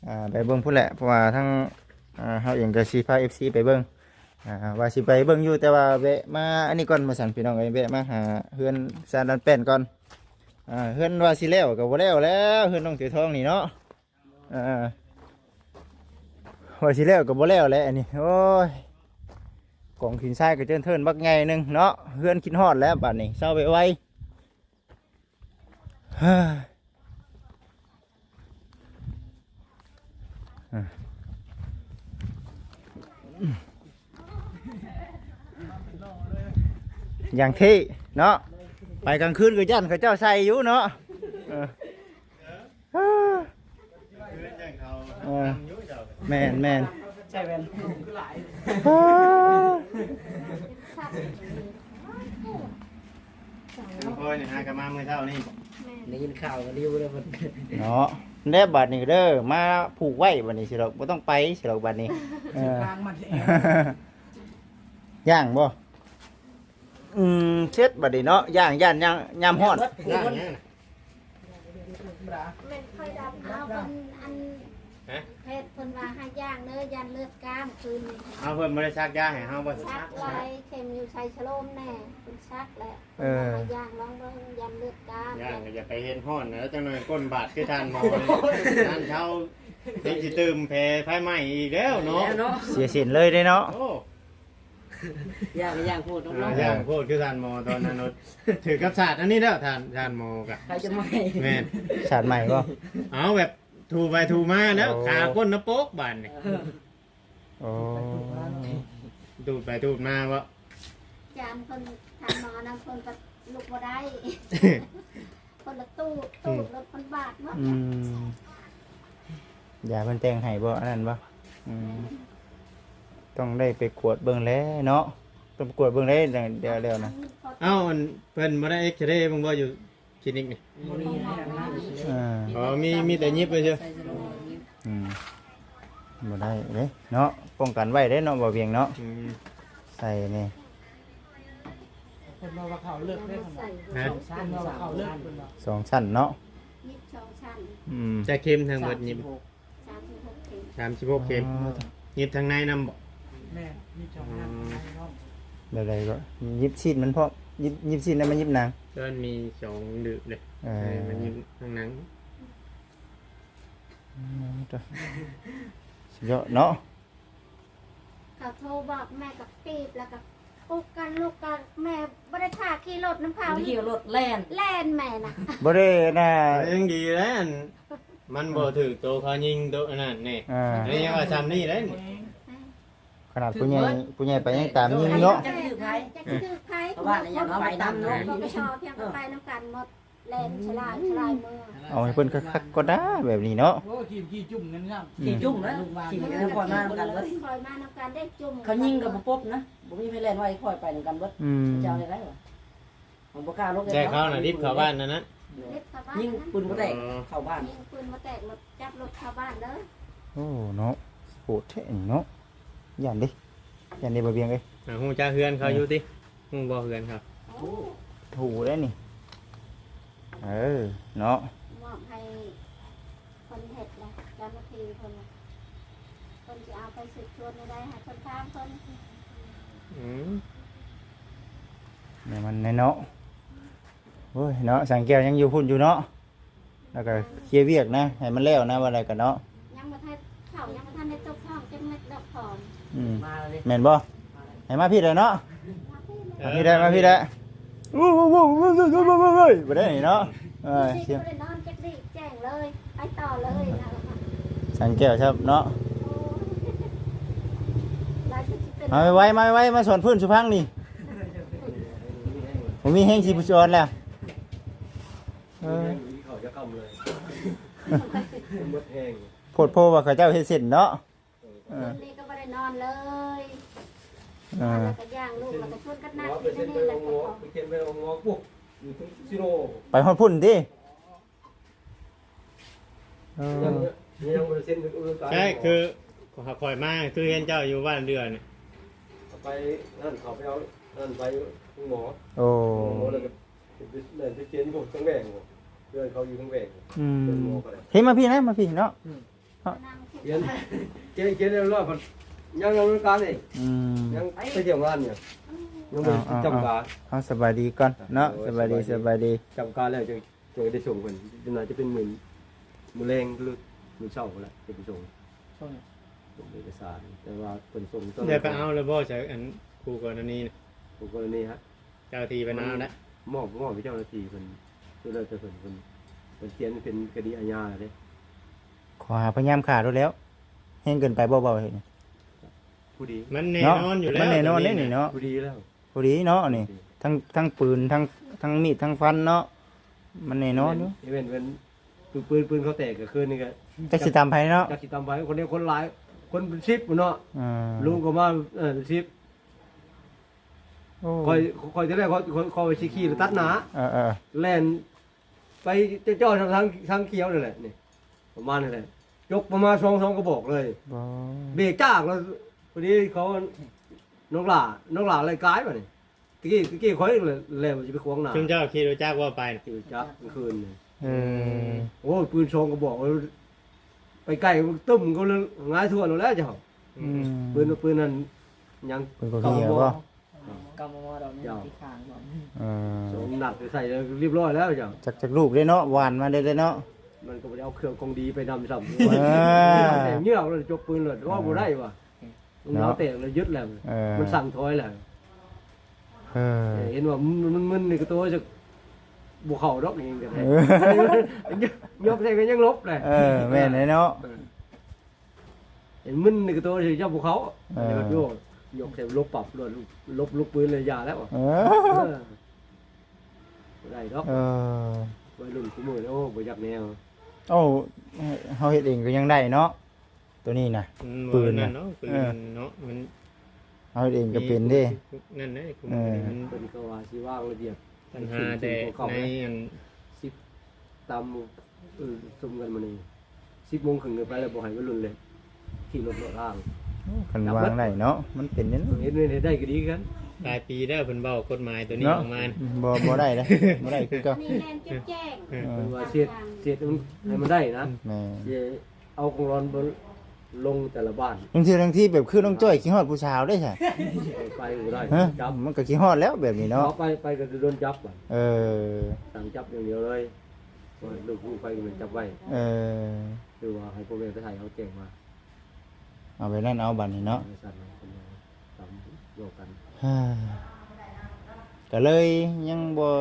ອ່າ ໄປເບິ່ງພຸ້ນແຫຼະ ເພາະວ່າທາງ ອ່າ ເຮົາເອງກໍຊິພາເອັຟຊີໄປເບິ່ງ ອ່າ ວ່າຊິໄປເບິ່ງຢູ່ ແຕ່ວ່າແວະມາອັນນີ້ກ່ອນວ່າຊັ້ນ ພີ່ນ້ອງເອີຍ ແວະມາຫາເຮືອນຊານດອນແປ້ນກ່ອນ. ອ່າ ເຮືອນວ່າຊິແລ້ວກໍບໍ່ແລ້ວແລ້ວ ເຮືອນນ້ອງເສືອທອງນີ້ເນາະ. ອ່າ ວ່າຊິແລ້ວກໍບໍ່ແລ້ວແຫຼະອັນນີ້. ໂອ້ຍ ກອງຫີນຊາຍກໍເຈີນເທີນບັກໃຫຍ່ໜຶ່ງເນາະ. ເຮືອນຄິດຮອດແລ້ວບາດນີ້ ເຊົາໄວໆ. ອ່າ ຢ່າງເທ່ເນາະ ໄປກາງຄືນກໍຢ້ານເຂົາເຈົ້າໃສ່ຢູ່ເນາະ. ເອີ ເອີ ແມ່ນໆ ໃສ່ແວ່ນ ນ້ອງພອຍນີ້ຫາກໍມາມື້ເຊົ້ານີ້ບໍ່? ໄດ້ຍິນຂ່າວກໍດີເດີເພິ່ນເນາະ. ແລ້ວບາດນີ້ເດີ ມາຜູກໄວ້ບາດນີ້ຊິດອກ ບໍ່ຕ້ອງໄປຊິດອກບາດນີ້. ເອີ ຍ່າງບໍ່? ອືມ ເຊັດບາດນີ້ເນາະ ຍ່າງ ຢ້ານຍາມຮ້ອນ ຍ່າງຫຍັງນະ? ແມ່ນຂ້ອຍດຳເອົາເພິ່ນອັນ ຮະ? ແພດເພິ່ນວ່າໃຫ້ຍ່າງເດີ ຢ້ານເລືອດກ້າມຄືນນີ້. ເອົາ ເພິ່ນບໍ່ໄດ້ສັກຢາໃຫ້ເຮົາບໍ່? ສັກຫຼາຍເຂັມຢູ່ ໃສ່ສະໂລມແດ່ ເພິ່ນສັກແຫຼະ. ເອີ ເພິ່ນວ່າໃຫ້ຍ່າງລອງເບິ່ງ ຢ້ານເລືອດກ້າມ. ຍ່າງກໍຢ່າໄປເຮັດຮ້ອນເດີ ຈັກໜ່ອຍກົ້ນບາດຄືທ່ານໝໍນັ້ນ ເຂົາຍັງຊິຕື່ມແຜ່ໄຟໄໝ້ອີກແລ້ວເນາະ ເນາະ ເສຍເສັ້ນເລີຍເດ້ເນາະ. ໂອ້ ຢ້ານ ຢ້ານໂພດເນາະ ອ່າ ຢ້ານໂພດຄືທ່ານໝໍຕອນນັ້ນເນາະ ຖືກກັບສາດອັນນີ້ແລ້ວທ່ານ ທ່ານໝໍກະ ໃຜຈະໄໝ້ ແມ່ນ ສາດໃໝ່ບໍ່? ເອົາແບບ ຖູໄປຖູມາແລ້ວ ໂອ້ ຂາກົ້ນນະໂປກບາດນີ້. ເອີ ໂອ້ ຖູໄປຖູມາບໍ່? ຈານເພິ່ນ ທ່ານໝໍນຳເພິ່ນກໍລຸກບໍ່ໄດ້ ເພິ່ນລະຕູດ ອືມ ຕູດລົດເພິ່ນບາດໝົດ. ອືມ ຢາເພິ່ນແຕ່ງໃຫ້ບໍ່ ອັນນັ້ນບໍ່? ອືມ ແມ່ນ ຕ້ອງໄດ້ໄປກວດເບິ່ງແຫຼະເນາະ ຕ້ອງໄປກວດເບິ່ງແຫຼະ ແລ້ວ ແລ້ວນະ. ເອົ້າ ອັນ ເພິ່ນບໍ່ໄດ້ເອັກຊະເຣເບິ່ງບໍ່ຢູ່ ຄລີນິກນີ້ ບໍ່ມີນະ. ອ່າ ອໍ ມີ ມີແຕ່ຫຍິບໄວ້ຊື່ ອືມ ບໍ່ໄດ້ເດ້ເນາະ ປ້ອງກັນໄວ້ເດ້ເນາະ ບໍ່ວຽງເນາະ. ອືມ ໃສ່ນີ້ ເພິ່ນວ່າເຂົາເລິກເດ້ ຮະ ເພິ່ນວ່າເຂົາເລິກ ເພິ່ນວ່າສອງຊັ້ນເນາະ ຍິບສອງຊັ້ນ. ອືມ ຈັກເຂັມທັງໝົດຍິບ? ສາມສິບຫົກເຂັມ ສາມສິບຫົກເຂັມ. ອໍ ຍິບທາງໃນນຳບໍ່? ແມ່ນ ຍິບສອງ ອໍ ທາງໃນພ້ອມ. ແບບໃດກໍ? ຍິບຊີ້ນມັນພ້ອມ ຍິບ ຍິບຊີ້ນແລ້ວມາຍິບໜັງ. ເພິ່ນມີສອງດືບເດ້ ເອີ ໃຫ້ມາຍິບທາງໜັງ. ອືມ ສຸດຍອດເນາະ. ເຂົາໂທບອກແມ່ກໍປີບ ແລ້ວກໍປຸກກັນ ລຸກກັນ ແມ່ບໍ່ໄດ້ຖ້າຂີ່ລົດນຳເຂົາ ຂີ່ລົດແລ່ນ ແລ່ນແມ່ນະ ບໍ່ໄດ້ນະ. ຍັງດີແລ້ວ ອັນ ມັນບໍ່ຖືກໂຕເຂົາຍິງໂຕອັນນັ້ນນີ້ ອ່າ ອັນນີ້ຍັງວ່າຊ່ຳນີ້ເດ້ນີ້. ຂະໜາດຜູ້ໃຫຍ່ ຜູ້ໃຫຍ່ໄປຍັງຕາມຍິງເນາະ. ຈັກຖືກໃຜ ຈັກຖືກໃຜ ເພາະວ່າຢ່າງເຮົາໄປນຳເນາະ ປກສ ພຽງກໍໄປນຳກັນໝົດ ແລ່ນສະຫຼາຍສະຫຼາຍເມືອ. ເອົາໃຫ້ເພິ່ນຄັກໆກໍໄດ້ແບບນີ້ເນາະ. ໂອ້ ຂີ່ ຂີ່ຈຸ່ມກັນງາມ ອືມ ຂີ່ຈຸ່ມນະ ຂີ່ກັນ ຄ່ອຍມານຳກັນເບິດ ຄ່ອຍມານຳກັນເດ້ ຈຸ່ມ ເຂົາຍິງກໍບໍ່ປົບນະ ບໍ່ມີໃຜແລ່ນໄວ ຄ່ອຍໄປນຳກັນເບິດ. ອືມ ເຈົ້າໄດ້ໄດ້ວະ ມັນບໍ່ກ້າລົງ ແຕ່ເຂົານະດິບເຂົ້າບ້ານນັ້ນນະ ດິບເຂົ້າບ້ານ ຍິງປືນບໍ່ແຕກ ເອີ ເຂົ້າບ້ານ ຍິງປືນບໍ່ແຕກ ລົດ ຈັບລົດເຂົ້າບ້ານເດີ. ໂອ້ ເນາະ ໂຫດແທ້ນີ້ເນາະ ຢ້ານເດ້ ຢ້ານເດ້ ບໍ່ວຽງເອີຍ. ອ່າ ຮູ້ຈັກເຮືອນເຂົາຢູ່ຕິ? ເອີ ຮູ້ບໍ່ເຮືອນເຂົາ? ໂອ້ ຮູ້ໄດ້ນີ້ ເອີ ເນາະ ມອບໃຫ້ ເພິ່ນເຮັດລະ ເຈົ້າໜ້າທີ່ເພິ່ນ ເພິ່ນຊິເອົາໄປສືບສວນແນວໃດ ໃຫ້ເພິ່ນຖາມເພິ່ນ. ອືມ ແມ່ນມັນແນ່ເນາະ. ໂອ້ຍເນາະ ສັງແກ້ວຍັງຢູ່ພຸ້ນຢູ່ເນາະ ແລ້ວກໍເຄຍວຽກນະ ໃຫ້ມັນແລ້ວນະ ວ່າໄດ້ກໍເນາະ. ຍັງບໍ່ທັນເຂົ້າ ຍັງບໍ່ທັນໄດ້ຕົກທ້ອງຈັກເມັດດອກຂອງ. ອືມ ມາເລີຍ ແມ່ນບໍ່? ໃຫ້ມາພີ້ໄດ້ເນາະ ມາພີ້ໄດ້ ມາພີ້ໄດ້. ໂອ້ໂຫ ບໍ່ໄດ້ເນາະ ເອີ ຊິບໍ່ໄດ້ນອນຈັກດີ ແຈ້ງເລີຍ ໄປຕໍ່ເລີຍນະ. ສັງແກ້ວຊະເນາະ ໂອ້ຍ ມາໄວໆ ມາໄວໆ ມາສອນພື້ນສູ່ຟັງນີ້ ບໍ່ມີແຮງຊິສອນແລ້ວ. ເອີ ເຂົາຈະກຳເລີຍ ໝົດແຮງ ໂພດໂພວ່າເຂົາເຈົ້າເຮັດເສັ້ນເນາະ. ເອີ ຄືນນີ້ກໍບໍ່ໄດ້ນອນເລີຍ ເອີ ນອນແລ້ວກໍຍ່າງ ລູກແລ້ວກໍຊວນກັນນັ່ງຢູ່ໃນນີ້ແຫຼະ ໄປຮອດພຸ້ນຕິ. ເອີ ໃຊ່ ຄືຂ້ອຍມາ ຄືເຫັນເຈົ້າຢູ່ບ້ານເດືອນນີ້ ໄປນັ້ນ ເຂົາໄປເອົານັ້ນໄປໂຮງໝໍ. ໂອ້ ໂຮງໝໍແລ້ວກໍ ແມ່ນໄປເຈັນຢູ່ທາງແຫວງ ເຮືອນເຂົາຢູ່ທາງແຫວງ. ອືມ ເພິ່ນມອງໄປ ເຫັນ ມາພີ້ນະ ມາພີ້ເນາະ. ອືມ ຂຽນ ຂຽນ ຂຽນຮຽບຮ້ອຍ ຍັງດຳເນີນການອີກ ອືມ ຍັງໄປທ່ຽວງານຢູ່ ຍັງບໍ່ໄດ້ ເອົາ ຈຳກາ ເອົາ ເອົາ ສະບາຍດີກ່ອນເນາະ ໂດຍ ສະບາຍດີ ສະບາຍດີ ສະບາຍດີ ຈຳກາແລ້ວ ຈັ່ງ ຈັ່ງໄດ້ສົ່ງເພິ່ນ ໜ້າຈະເປັນມື້ ມື້ແລງ ຫຼື ມື້ເຊົ້າພຸ້ນແຫຼະ ຈະໄປສົ່ງ ສົ່ງ ສົ່ງເອກະສານ ແຕ່ວ່າເພິ່ນສົ່ງຕອນ ໄດ້ໄປເອົາແລ້ວບໍ່ ໃສ ອັນ ຄູ່ກໍລະນີນະ? ຄູ່ກໍລະນີຮະ ເຈົ້າໜ້າທີ່ເພິ່ນເອົາແລ້ວ ມັນມອບ ມອບໃຫ້ເຈົ້າໜ້າທີ່ເພິ່ນ ສຸດແລ້ວແຕ່ເພິ່ນ ເພິ່ນ ເພິ່ນຂຽນເປັນຄະດີອາຍາແລ້ວເດ້ ຂໍ້ຫາພະຍາຍາມຂ້າໂລດແລ້ວ ແຮງເກີນໄປບໍ່ ເວົ້າເຮັດນີ້ ຜູ້ດີ ມັນແນ່ນອນຢູ່ແລ້ວ ມັນແນ່ນອນເດ້ນີ້ເນາະ ຜູ້ດີແລ້ວ ຜູ້ດີເນາະນີ້ ຜູ້ດີ ທັງ ທັງປືນ ທັງ ທັງມີດ ທັງຟັນເນາະ ມັນແນ່ນອນຢູ່ ເຫັນ ເຫັນ ເຫັນ ປືນ ປືນ ປືນເຂົາແຕກກະຄືນນີ້ກະ ຈັກຊິຕາມໃຜເນາະ ຈັກຊິຕາມໃຜ ຄົນດຽວ ຄົນຫຼາຍ ຄົນເປັນສິບພຸ້ນເນາະ ເອີ ລຸງກໍມາ ເອີ ເປັນສິບ ໂອ້ ຂ້ອຍ ຂ້ອຍທີແລກ ຂ້ອຍ ຂ້ອຍ ຂ້ອຍຊິຂີ່ລົດຕັດໜ້າ ເອີໆ ແລ່ນໄປເຈາະໆ ທາງ ທາງຂຽວນັ້ນແຫຼະ ນີ້ ປະມານນັ້ນແຫຼະ ຈົກປະມານສອງ ສອງກະບອກເລີຍ ບໍ່ ເບຣກຈາກແລ້ວ ພໍດີເຂົາ ນ້ອງຫຼ້າ ນ້ອງຫຼ້າໄລ່ກາຍບາດນີ້ ຕະກີ້ ຕະກີ້ຂ້ອຍແລ້ວຊິໄປຂວາງໜ້າ ຊຸມເຈົ້າຂີ່ລົດຈັກບໍ່ໄປ ຂີ່ລົດຈັກກາງຄືນນີ້ ເອີ ໂອ້ຍ ປືນສອງກະບອກ ໄປໃກ້ຕຶ້ມ ກໍເລີຍຫງາຍທວນໂລດແລ້ວເຈົ້າ ອືມ ປືນ ປືນນັ້ນ ຍັງ ປືນກໍເຂຍບໍ່? ກຳມາດອກນີ້ ເຈົ້າ ທີ່ຂ້າງບໍ່ ເອີ ສອງນັດໃສ່ລຽບຮ້ອຍແລ້ວເຈົ້າ ຈັກ ຈັກລູກເດ້ເນາະ ຫວ່ານມາເດ້ເນາະ ມັນກໍບໍ່ໄດ້ເອົາເຄື່ອງຂອງດີໄປນຳຊ້ຳ ເອີ ແຕ່ເຫຍື້ອແລ້ວຈົກປືນໂລດ ເອີ ເວົ້າບໍ່ໄດ້ວ່າ ມັນເນາະ ເຫຍື້ອແຕກແລ້ວຢຸດແລ້ວ ເອີ ມັນສັ່ງຖອຍແລ້ວ ເອີ ເຫັນວ່າມັນມຶນໆ ນີ້ກະໂຕຈະບໍ່ເຂົ້າດອກ ອີ່ຫຍັງກະໄດ້ ເອີ ຍົກໃສ່ກະຍັງຫຼົບແຫຼະ ເອີ ແມ່ນແຫຼະເນາະ ເອີ ເຫັນມຶນນີ້ກະໂຕຊິຈັບພວກເຂົາ ເອີ ໂຍກ ຍົກໃສ່ຫຼົບປັບໂລດ ຫຼົບລູກປືນເລີຍ ຢ່າແລ້ວ ເອີ ເອີ ບໍ່ໄດ້ດອກ ເອີ ໄວລຸ້ນຄູ່ມື້ນີ້ ໂອ້ ບໍ່ຈັກແນວ ໂອ້ ເຮົາເຮັດເອງກໍຍັງໄດ້ເນາະ ໂຕນີ້ນະ ອືມ ປືນນະ ເນາະ ປືນ ເອີ ເນາະ ມັນ ເຮົາເຮັດເອງກໍເປັນເດ້ ມີຜູ້ ນັ້ນເດ້ ເອີ ມັນ ເພິ່ນກໍວ່າຊິວາງລະບຽບ ບັນຫາແຕ່ໃນອັນ ສິບຕາມ ເອີ ຊຸມກັນມື້ນີ້ ສິບໂມງເຄິ່ງຂຶ້ນໄປແລ້ວ ບໍ່ໃຫ້ໄວລຸ້ນເລີຍ ຂີ່ລົດເລາະທາງ ໂອ້ ຄັນວາງໄດ້ເນາະ ມັນເປັນແນວນັ້ນ ເຮັດ ເຮັດໄດ້ກໍດີຄືກັນ ຫຼາຍປີແລ້ວເພິ່ນເວົ້າກົດໝາຍໂຕນີ້ ເນາະ ອອກມາ ອືມ ບໍ່ ບໍ່ໄດ້ເດ້ ບໍ່ໄດ້ຄືເກົ່າ ອັນນີ້ແມ່ນຈຸດແຈ້ງ ເອີ ເພິ່ນວ່າເສດ ເສດໃຫ້ມັນໄດ້ນະ ແມ່ນ ຊິ ເອົາຂອງຮ້ອນລົງແຕ່ລະບ້ານ ບາງເທື່ອ ບາງທີແບບຄືນ້ອງຈ້ອຍຂີ້ຮອດຜູ້ສາວເດ້ຊະ ໄປບໍ່ໄດ້ ຮະ ຈັບ ມັນກໍຂີ້ຮອດແລ້ວແບບນີ້ເນາະ ເອົາໄປ ໄປກໍໂດນຈັບບາດ ເອີ ສັ່ງຈັບຢ່າງດຽວເລີຍ ວ່າລູກຜູ້ໄປກໍແມ່ນຈັບໄວ້ ເອີ ຄືວ່າໃຫ້ພໍ່ແມ່ໄປໄທເອົາແຈ້ງມາ ເອົາແບບນັ້ນເອົາບາດນີ້ເນາະ ເອີ ກໍເລີຍຍັງບໍ່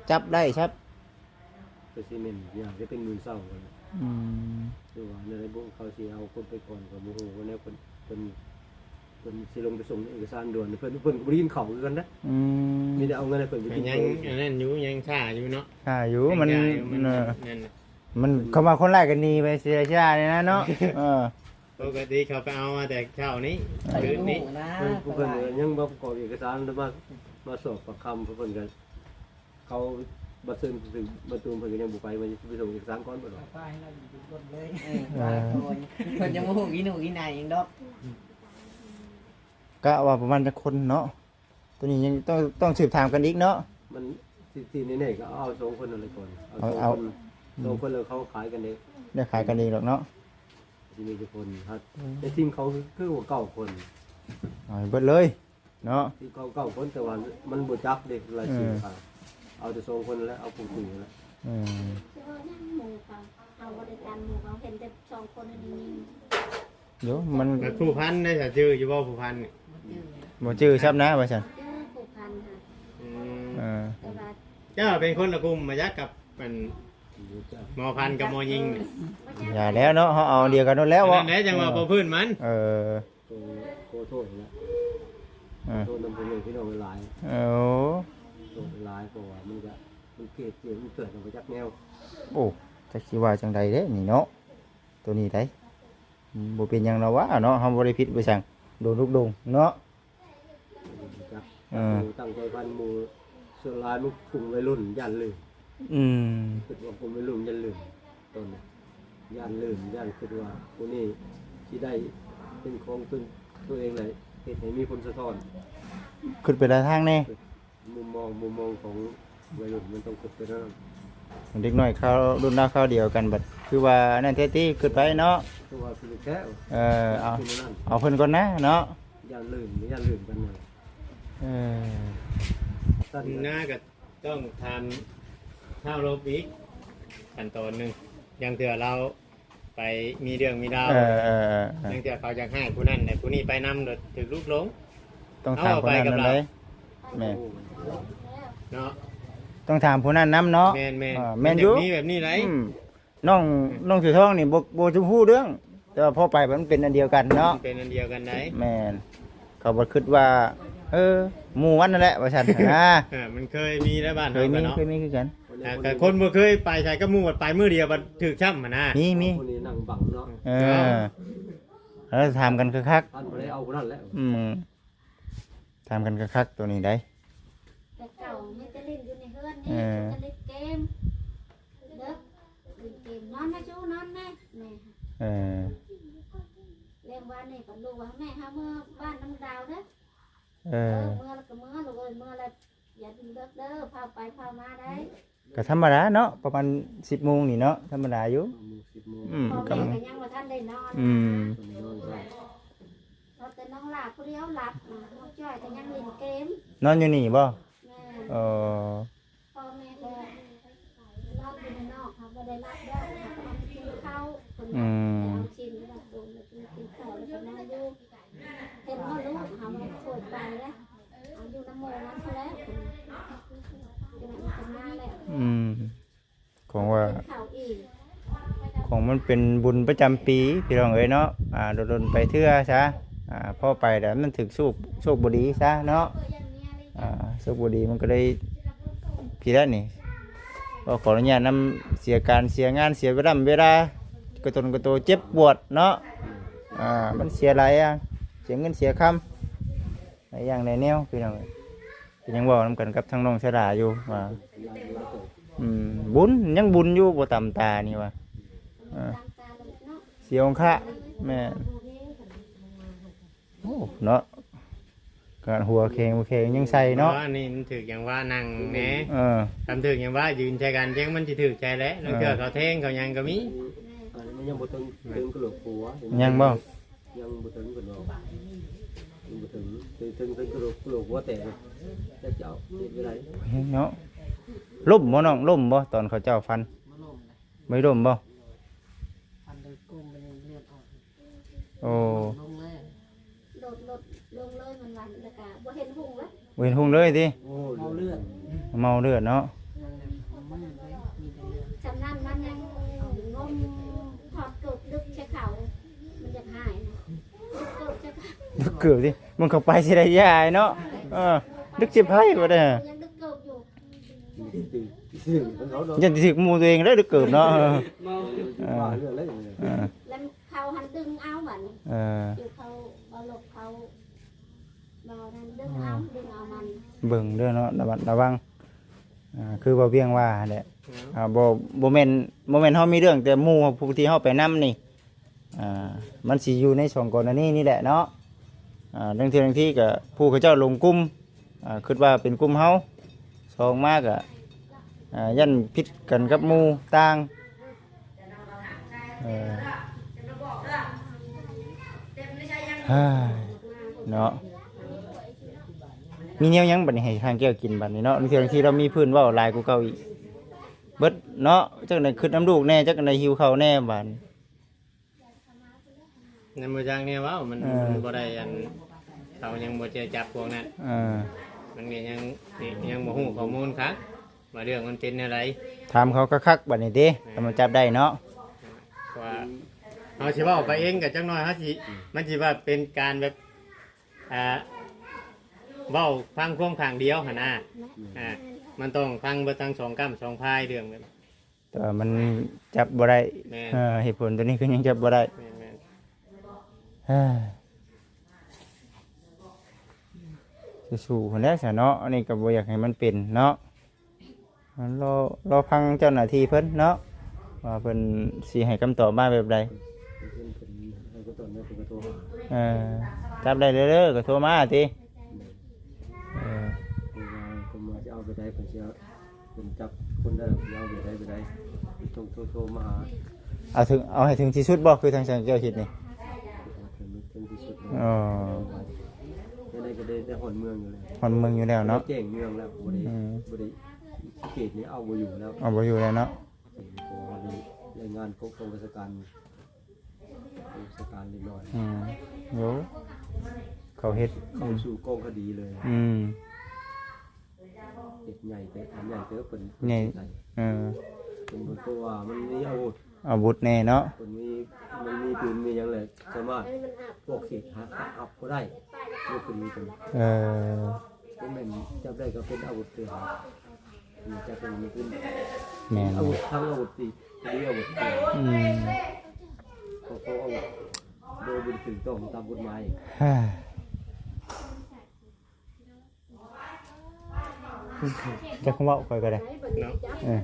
ຈັບໄດ້ຊະ ກໍຊິແມ່ນ ຢ່າງຈະເປັນມື້ເຊົ້າ ອືມ ຄືວ່າແນວໃດບຸ ເຂົາຊິເອົາຄົນໄປກ່ອນກໍບໍ່ຮູ້ວ່າແນວເພິ່ນ ເພິ່ນ ເພິ່ນຊິລົງໄປສົ່ງເອກະສານດ່ວນ ເພິ່ນ ເພິ່ນກໍບໍ່ໄດ້ກິນເຂົ້າຄືກັນນະ ອືມ ມີແຕ່ເອົາເງິນໃຫ້ເພິ່ນໄປກິນ ຍັງ ອັນນັ້ນຢູ່ ຍັງຊ້າຢູ່ເນາະ ຊ້າຢູ່ ມັນ ມັນ ເອີ ນັ້ນ ມັນ ເຂົາວ່າຄົນຮ້າຍກໍໜີໄປເສຍຊານີ້ນະເນາະ ເອີ ປົກກະຕິເຂົາໄປເອົາມາແຕ່ເຊົ້ານີ້ ເອີ ຄືນນີ້ ເພິ່ນ ເພິ່ນຍັງບໍ່ປະກອບເອກະສານ ມາ ມາສອບປາກຄຳ ເພິ່ນກໍ ເຂົາບັດເຊີນ ບັດຕູມເພິ່ນກໍຍັງບໍ່ໄປ ວ່າຊິໄປສົ່ງເອກະສານກ່ອນ ເພິ່ນວ່າ ເອີ ເພິ່ນຍັງບໍ່ຮູ້ອີ່ໜູອີ່ນາຫຍັງດອກ ກະວ່າປະມານຈັກຄົນເນາະ ໂຕນີ້ຍັງຕ້ອງ ຕ້ອງສືບຖາມກັນອີກເນາະ ມັນ ທີ່ ທີ່ແນ່ໆ ກໍເອົາສອງຄົນນັ້ນແຫຼະກ່ອນ ເອົາ ເອົາ ສອງ ເອົາ ຄົນ ອືມ ສອງຄົນແລ້ວເຂົາຂາຍກັນເອງ ໄດ້ຂາຍກັນເອງດອກເນາະ ຊິມີຈັກຄົນ ໃນທີມເຂົາຄືວ່າເກົ້າຄົນ ເອົາໃຫ້ເບິດເລີຍ ເນາະ ທີ່ເຂົາເກົ້າຄົນ ແຕ່ວ່າມັນບໍ່ຈັກເດ້ລາຍຊື່ ເອີ ເອົາແຕ່ສອງຄົນແຫຼະ ເອົາຜູ້ຕີແຫຼະ ເອີ ຊິເວົ້າຫຍັງໝູ່ເຂົາ ເຮົາບໍ່ໄດ້ຕາມໝູ່ເຂົາ ເຫັນແຕ່ສອງຄົນນີ້ ໂຍ ມັນ ແລ້ວຜູ້ພັນໄດ້ ຈະຈື່ຢູ່ບໍ່ຜູ້ພັນນີ້? ບໍ່ຈື່ ບໍ່ຈື່ຊ້ຳນະວ່າຊັ້ນ ຈື່ຜູ້ພັນຫັ້ນ ອືມ ເອີ ແຕ່ວ່າ ເຈົ້າເປັນຄົນລະກຸ່ມມາຈັກກັບ ອັນ ໝໍພັນກັບໝໍຍິງນີ້ ຢ່າແລ້ວເນາະ ເຮົາເອົາດຽວກັນໂລດແລ້ວ ອັນນັ້ນແຫຼະ ຈັ່ງວ່າບໍ່ພື້ນມັນ ເອີ ຂໍ ຂໍໂທດແຫຼະ ເອີ ຂໍໂທດນຳພໍ່ແມ່ພີ່ນ້ອງຫຼາຍໆ ເອີ ໂທດຫຼາຍ ເພາະວ່າມັນກະ ມັນເກດ ເກດ ມັນເກີດມາຈາກແນວ ໂອ້ ຈັກຊິວ່າຈັ່ງໃດເດ້ນີ້ເນາະ ໂຕນີ້ໃດ ອືມ ບໍ່ເປັນຫຍັງດອກຫວາເນາະ ເຮົາບໍ່ໄດ້ຜິດໄປຫຍັງ ໂດນລູກດົງເນາະ ຈັກ ເອີ ຕັ້ງໃຈພັນໝູ່ ສ່ວນຫຼາຍມັນກຸ່ມໄວລຸ້ນຢ້ານລືມ ອືມ ຄິດວ່າກຸ່ມໄວລຸ້ນຢ້ານລືມ ຕອນນີ້ຢ້ານລືມ ຢ້ານຄິດວ່າຜູ້ນີ້ຊິໄດ້ເປັນຂອງຕົນ ຕົວເອງແຫຼະ ເຮັດໃຫ້ມີຜົນສະທ້ອນ ຄິດໄປຫຼາຍທາງແດ່ ມຸມມອງ ມຸມມອງຂອງໄວລຸ້ນມັນຕ້ອງຄິດໄປແນວນັ້ນ ເດັກນ້ອຍຄາວ ລຸ້ນລາວຄາວດຽວກັນ ບັດຄືວ່ານັ້ນແທ້ຕິ ຄິດໄປເນາະ. ຄືວ່າຄືແທ້ ເອີ ເອົາ ເອົາເພິ່ນກ່ອນນະເນາະ. ຢ່າລືມ ຢ່າລືມກັນເນາະ. ເອີ ນາກໍຕ້ອງຖາມທ້າວລົບອີກຂັ້ນຕອນໜຶ່ງ ຢ່າງເທື່ອລາວ ໄປມີເລື່ອງມີລາວ ເອີ ເອີ ເອີ ເອີ ຈັ່ງເທື່ອເຂົາຢາກໃຫ້ຜູ້ນັ້ນແລະຜູ້ນີ້ໄປນຳ ໂດຍຖືກລຸກຫຼົງ. ຕ້ອງຖາມຜູ້ນັ້ນນຳເດ້. ແມ່ນ ເນາະ ຕ້ອງຖາມຜູ້ນັ້ນນຳເນາະ. ແມ່ນໆ ເອີ ແມ່ນຢູ່ ມັນຢາກມີແບບນີ້ໄດ໋. ອືມ ນ້ອງ ນ້ອງເສືອທອງນີ້ບໍ່ ບໍ່ຮູ້ເລື່ອງ ແຕ່ວ່າພໍໄປມັນເປັນອັນດຽວກັນເນາະ. ເປັນອັນດຽວກັນໄດ໋. ແມ່ນ ເຂົາບໍ່ຄິດວ່າ ເອີ ໝູ່ມັນນັ້ນແຫຼະວ່າຊັ້ນນະ. ເອີ ມັນເຄີຍມີໃນບ້ານເຮົາ ເຄີຍມີ ເນາະ ເຄີຍມີຄືກັນ. ອ່າ ແຕ່ຄົນບໍ່ເຄີຍໄປໃສກັບໝູ່ ບັດໄປມື້ດຽວບັດຖືກຊ້ຳຫັ້ນນະ. ມີ ມີ ຄົນນີ້ນັ່ງບັງເນາະ. ເອີ ເອີ ເອີ ຖາມກັນຄັກໆ ທ່ານບໍ່ໄດ້ເອົາຜູ້ນັ້ນແຫຼະ. ອືມ ຖາມກັນຄັກໆ ໂຕນີ້ໄດ໋. ແຕ່ເກົ່າມີແຕ່ຫຼິ້ນຢູ່ໃນເຮືອນນີ້ ເອີ ຈະຫຼິ້ນເກມ ເດີ ຫຼິ້ນເກມ ນອນແມ່ຊູ ນອນແມ່ ແມ່. ເອີ ແລ້ວວານນີ້ກໍລູກວ່າ ແມ່ ເຮົາເມືອບ້ານນຳດາວເດີ. ເອີ ເອີ ເມືອແລ້ວກໍເມືອ ລູກເອີຍ ເມືອແລ້ວຢ່າດຶກເດີ ພາໄປພາມາໄດ້. ກໍທຳມະດາເນາະ ປະມານສິບໂມງນີ້ເນາະ ທຳມະດາຢູ່. ສິບໂມງ ອືມ ພໍ່ແມ່ກໍຍັງບໍ່ທັນໄດ້ນອນ. ອືມ ນອນຊະ ເພາະແຕ່ນ້ອງຫຼ້າຜູ້ດຽວຫຼັບ ນ້ອງຈ້ອຍກໍຍັງຫຼິ້ນເກມ. ນອນຢູ່ນີ້ບໍ່? ແມ່ນ ເອີ ພໍ່ແມ່ກໍນອນຢູ່ນອກ ເຮົາບໍ່ໄດ້ຫຼັບດອກ ເຮົາກໍກິນເຂົ້າ. ອືມ ເອົາຊິນວັດໂດນ ແລ້ວກິນເຂົ້າ ແລ້ວກໍນອນຢູ່. ເຫັນບໍ່ລູກ ເຮົາບໍ່ໄດ້ໂທດໄປເດ້ ເຮົາຢູ່ນຳໝູ່ນຳພຸ້ນແຫຼະ ຢູ່ນຳອີກກັນມາແຫຼະ. ອືມ ຂອງວ່າ ເຂົ້າອີກ ຂອງມັນເປັນບຸນປະຈຳປີ ພີ່ນ້ອງເອີຍເນາະ. ອ່າ ດົນໆໄປເທື່ອຊະ ອ່າ ພໍໄປແລ້ວມັນຖືກໂຊກ ໂຊກບໍ່ດີຊະເນາະ. ອ່າ ໂຊກບໍ່ດີມັນກໍເລີຍ ພີ້ແຫຼະນີ້ ກໍຂໍອະນຸຍາດນຳ ເສຍການເສຍງານ ເສຍເວລາ ເວລາ ກະຕົນກະໂຕເຈັບປວດເນາະ. ອ່າ ມັນເສຍຫຼາຍຢ່າງ ເສຍເງິນເສຍຄຳ ຫຼາຍຢ່າງຫຼາຍແນວ ພີ່ນ້ອງເອີຍ. ກໍຍັງເວົ້ານຳກັນກັບທາງນ້ອງສາລາຢູ່ວ່າ ອືມ ບຸນ ຍັງບຸນຢູ່ ບໍ່ຕຳຕານີ້ວ່າ ເອີ ເສຍອົງຄະ. ແມ່ນ ໂອ້ ເນາະ ຂະໜາດຫົວແຂງບໍ່ແຂງຍັງໃສ່ເນາະ. ອັນນີ້ມັນຖືກຫຍັງວ່ານັ່ງແດ່ ເອີ ຄັນຖືກຫຍັງວ່າຢືນໃສ່ກັນ ຈັ່ງມັນຊິຖືກໃສ່ແຫຼະ. ເອີ ລາງເທື່ອເຂົາແທງເຂົາຫຍັງກໍມີ. ອັນນີ້ມັນຍັງບໍ່ເຖິງ ເຖິງກະໂຫຼກຫົວ ຍັງບໍ່? ຍັງບໍ່ເຖິງເພິ່ນວ່າ ຍັງບໍ່ເຖິງ ເຖິງ ເຖິງ ເຖິງກະໂຫຼກ ກະໂຫຼກຫົວແຕກ ຈັກຈະເອົາເຮັດແນວໃດເນາະ. ລົ້ມບໍ່ນ້ອງ? ລົ້ມບໍ່ ຕອນເຂົາເຈົ້າຟັນ? ບໍ່ໄດ້ລົ້ມບໍ່? ຟັນໂດຍກົງໄປເລີຍ ເລືອດອອກ. ໂອ້ ລົງເລີຍ ໂດດລົດລົງເລີຍ ມັນວ່າ ແລ້ວກະບໍ່ເຫັນຮຸ່ງເລີຍ ບໍ່ເຫັນຮຸ່ງເລີຍຕິ? ໂອ້ ເມົາເລືອດ ເມົາເລືອດເນາະ. ຊ່ຳນັ້ນມັນຍັງງົມຖອດເກີບດຶກໃສ່ເຂົາ ມັນຢາກຫາຍນະ ດຶກເກີບໃສ່ເຂົາ ດຶກເກີບຕິ? ມັນເຂົ້າໄປຊິໄດ້ຢາຍເນາະ. ເອີ ດຶກຊິໄພບໍ່ໄດ້ ຍັງດຶກເກີບຢູ່ ຢ້ານຊິຖືກໝູ່ຕົວເອງເດ້ ດຶກເກີບເນາະ. ເອີ ເອີ ແລ້ວເຂົາຫັ້ນດຶງເອົາບັດນີ້ ເອີ ຢູ່ເຂົາບໍ່ຫຼົບເຂົາ ບໍ່ນັ້ນດຶງເອົາ ເອີ ດຶງເອົາມັນ ເບິ່ງເດີເນາະ ລະມັດລະວັງ. ອ່າ ຄືບໍ່ວຽງວ່າຫັ້ນແຫຼະ ອ່າ ບໍ່ ບໍ່ແມ່ນ ບໍ່ແມ່ນເຮົາມີເລື່ອງແຕ່ໝູ່ຜູ້ທີ່ເຮົາໄປນຳນີ້ ອ່າ ມັນຊິຢູ່ໃນສອງກໍລະນີນີ້ແຫຼະເນາະ. ອ່າ ລາງເທື່ອລາງທີກໍຜູ້ເຂົາເຈົ້າຫຼົງກຸ່ມ ອ່າ ຄິດວ່າເປັນກຸ່ມເຮົາ ສອງມາກໍ ອ່າ ຢ້ານຜິດກັນກັບໝູ່ຕ່າງ ເອີ ເນາະ. ມີແນວຫຍັງບັດນີ້ໃຫ້ທາງແກ້ວກິນບັດນີ້ເນາະ? ເທື່ອທີ່ລາວມີພື້ນເວົ້າຫຼາຍກວ່າເກົ່າອີກເບິດເນາະ. ຈັກໄດ້ຄິດນຳລູກແດ່ ຈັກໄດ້ຫິວເຂົ້າແດ່ບາດນີ້. ຍັງບໍ່ຈັກແນວເວົ້າ ມັນ ເອີ ມັນບໍ່ໄດ້ອັນ ເຂົາຍັງບໍ່ເຈີຈັບພວກນັ້ນ ເອີ ມັນກໍຍັງ ຍັງບໍ່ຮູ້ຂໍ້ມູນຄັກ ວ່າເລື່ອງມັນເປັນແນວໃດ. ຖາມເຂົາຄັກໆບັດນີ້ຕິ ແມ່ນ ຄັນວ່າຈັບໄດ້ເນາະ ວ່າເຮົາຊິເວົ້າໄປເອງກໍຈັກໜ້ອຍເຮົາຊິ ມັນຊິວ່າເປັນການແບບ ອ່າ ເວົ້າຟັງຄວາມຂ້າງດຽວຫັ້ນນະ. ອ່າ ມັນຕ້ອງຟັງເບິດທັງສອງກ້ຳສອງພາຍ ເລື່ອງແບບ ແຕ່ວ່າມັນຈັບບໍ່ໄດ້ ແມ່ນ ເອີ ເຫດຜົນຕົວນີ້ຄືຍັງຈັບບໍ່ໄດ້ ແມ່ນໆ ເອີ ສູ້ໆພຸ້ນແຫຼະຊະເນາະ. ອັນນີ້ກໍບໍ່ຢາກໃຫ້ມັນເປັນເນາະ ລໍ ລໍຟັງເຈົ້າໜ້າທີ່ເພິ່ນເນາະ ວ່າເພິ່ນຊິໃຫ້ຄຳຕອບມາແບບໃດ. ເອີ ຈັບໄດ້ເດີ ກໍໂທມາຕິ ເອີ ເພິ່ນວ່າຊິເອົາແບບໃດ ເພິ່ນຊິເອົາ ເພິ່ນຈັບຄົນໄດ້ ເອົາແບບໃດ ແບບໃດ ໂທ ໂທ ໂທມາຫາ ເອົາເຖິງ ເອົາໃຫ້ເຖິງທີ່ສຸດບໍ່? ຄືທາງຊ່າງແກ້ວຄິດນີ້ ເຖິງ ເຖິງທີ່ສຸດເລີຍ. ອໍ ແນວໃດກໍໄດ້ ໄດ້ຮອດເມືອງຢູ່ແລ້ວ ຮອດເມືອງຢູ່ແລ້ວເນາະ ໄດ້ແຈ້ງເມືອງແລ້ວ ບໍ່ໄດ້ ອືມ ບໍ່ໄດ້ ເຂດນີ້ເອົາບໍ່ຢູ່ແລ້ວ ເອົາບໍ່ຢູ່ແລ້ວເນາະ. ເພາະວ່າໄດ້ລາຍງານຂອງ ຂອງລາຊະການ ຂອງລາຊະການເລີຍເນາະ. ອືມ ໂອ້ ເຂົາເຮັດ ເຂົ້າສູ່ກອງຄະດີເລີຍ. ອືມ ເຮັດໃຫຍ່ເຕີບ ໃຫຍ່ເຕີບ ເພິ່ນ ໃຫຍ່ ເອີ ເພິ່ນ ເພາະວ່າມັນມີອາວຸດ ອາວຸດແນ່ເນາະ ເພິ່ນມີ ມັນມີປືນມີຫຍັງແຫຼະ ສາມາດພວກເຂດຫາ ຫາຮັບບໍ່ໄດ້ ບໍ່ຂຶ້ນມີເພິ່ນ. ເອີ ບໍ່ແມ່ນຈັບໄດ້ກໍເປັນອາວຸດເທື່ອ ຈັບໄດ້ມີຂຶ້ນ ແມ່ນ ອາວຸດ ທັງອາວຸດທີ່ດີ ອາວຸດທີ່ ອືມ ຂອງ ຂອງອາວຸດໂດຍບໍ່ໄດ້ຖືກຕ້ອງຕາມກົດໝາຍ. ຈັກຄຳເວົ້າຂ້ອຍກໍໄດ້ເນາະ. ເອີ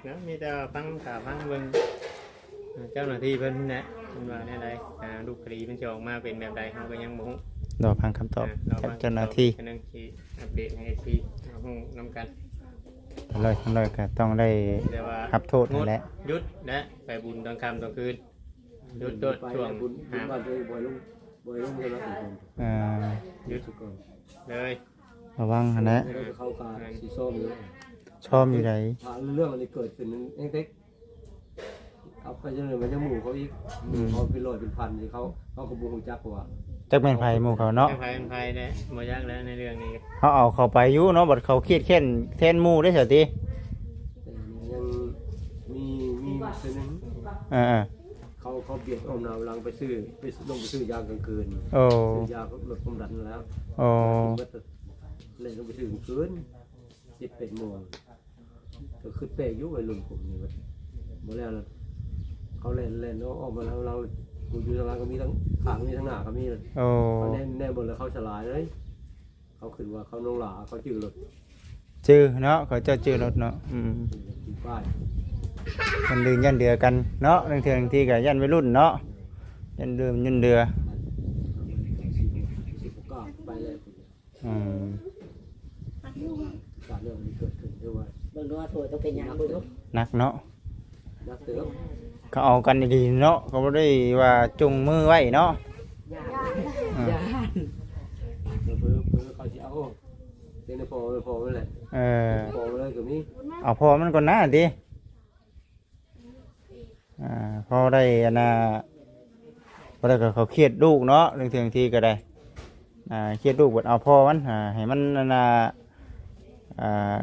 ນະ ມີແຕ່ຟັງ ຖ້າຟັງເບິ່ງ ເຈົ້າໜ້າທີ່ເພິ່ນແຫຼະ ເພິ່ນວ່າແນວໃດ ອ່າ ຮູບຄະດີມັນຊິອອກມາເປັນແບບໃດ ເຮົາກໍຍັງບໍ່ຮູ້ ລໍຟັງຄຳຕອບ ອ່າ ຈາກເຈົ້າໜ້າທີ່ ເຈົ້າໜ້າທີ່ ອັບເດດໃຫ້ເອັຟຊີຮູ້ນຳກັນ. ທາງຮ້ອຍ ທາງຮ້ອຍກໍຕ້ອງໄດ້ ແຕ່ວ່າ ຮັບໂທດຫັ້ນແຫຼະ ຢຸດແລະ ໄປບຸນຕອນຄ່ຳຕອນຄືນ ຢຸດໂດດ ໄປ ຊ່ວງ ບຸນ ບຸນບ້ານຕົວເອງ ບໍ່ໃຫ້ລົງ ບໍ່ໃຫ້ລົງເທື່ອນະ. ອ່າ ຢຸດກ່ອນເລີຍ ລະວັງຫັ້ນແຫຼະ ແລ້ວເຂົາກໍຊິຊ້ອມຢູ່ ຊ້ອມຢູ່ໃດ ຖ້າເລື່ອງອັນນີ້ເກີດຂຶ້ນເອງເດັກ ເອົາໄປຈັ່ງໃດມັນຍັງໝູ່ເຂົາອີກ ອືມ ເຂົາເປັນຮ້ອຍເປັນພັນນີ້ ເຂົາ ເຂົາກໍບໍ່ຮູ້ຈັກວ່າ ຈັກແມ່ນໃຜໝູ່ເຂົາເນາະ ຈັກໃຜເປັນໃຜແດ່ ບໍ່ຈັກແລ້ວໃນເລື່ອງນີ້ ເຮົາເອົາເຂົາໄປຢູ່ເນາະ ບັດເຂົາຄຽດແຄ້ນແທນໝູ່ເດ້ຊະຕິ. ແຕ່ຍັງມີ ມີເທື່ອໜຶ່ງ ເອີໆ ເຂົາ ເຂົາບຽດອ້ອມໜ້າຫຼັງໄປຊື້ ໄປ ລົງໄປຊື້ຢາກາງຄືນ ໂອ້ ຊື້ຢາລົດຄວາມດັນນັ້ນແຫຼະ ໂອ້ ເບິດ ແລ່ນລົງໄປຊື້ກາງຄືນ ເຈັດແປດໂມງ ກໍຄືແປກຢູ່ໄວລຸ້ນກຸ່ມນີ້ ບໍ່ແລ້ວລະ ເຂົາແລ່ນ ແລ່ນອອກມາແລ້ວ ເຮົາ ຜູ້ຢູ່ທາງຫຼັງກໍມີ ທາງຂ້າງມີ ທາງໜ້າກໍມີ ໂອ້ ເຂົາແນມ ແນມເບິ່ງແລ້ວເຂົາສະຫຼາຍເລີຍ ເຂົາຄິດວ່າເຂົານ້ອງຫຼ້າ ເຂົາຈື່ລົດ ຈື່ເນາະ ເຂົາເຈົ້າຈື່ລົດເນາະ ອືມ ຈື່ປ້າຍ ມັນລື່ນຢ້ານເດືອກັນເນາະ ລາງເທື່ອລາງທີກໍຢ້ານໄວລຸ້ນເນາະ ຢ້ານເດືອ ຢ້ານເດືອ ຊິບໍ່ ຊິບໍ່ກ້າໄປແລ້ວ. ອືມ ການເລື່ອງນີ້ເກີດຂຶ້ນ ຖືວ່າ ເບິ່ງດູວ່າໂທຈະເປັນຫຍັງເບິ່ງດູ ໜັກເນາະ ໜັກເຕີບ ເຂົາເອົາກັນດີໆເນາະ ເຂົາບໍ່ໄດ້ວ່າຈູງມືໄວ້ເນາະ ຢ້ານ ອ່າ ຢ້ານ ເຜີ ເຜີເຂົາຊິເອົາ ເປັນພໍ່ ເປັນພໍ່ມັນແຫຼະ ເອີ ພໍ່ມັນເລີຍກໍມີ ເອົາພໍ່ມັນກ່ອນນະຕິ. ອ່າ ພໍໄດ້ອັນນ່າ ພໍໄດ້ກໍເຂົາຄຽດລູກເນາະ ເລື່ອງເທື່ອງທີ່ກໍໄດ້ ອ່າ ຄຽດລູກ ບັດເອົາພໍ່ມັນ ອ່າ ໃຫ້ມັນອັນນ່າ ອ່າ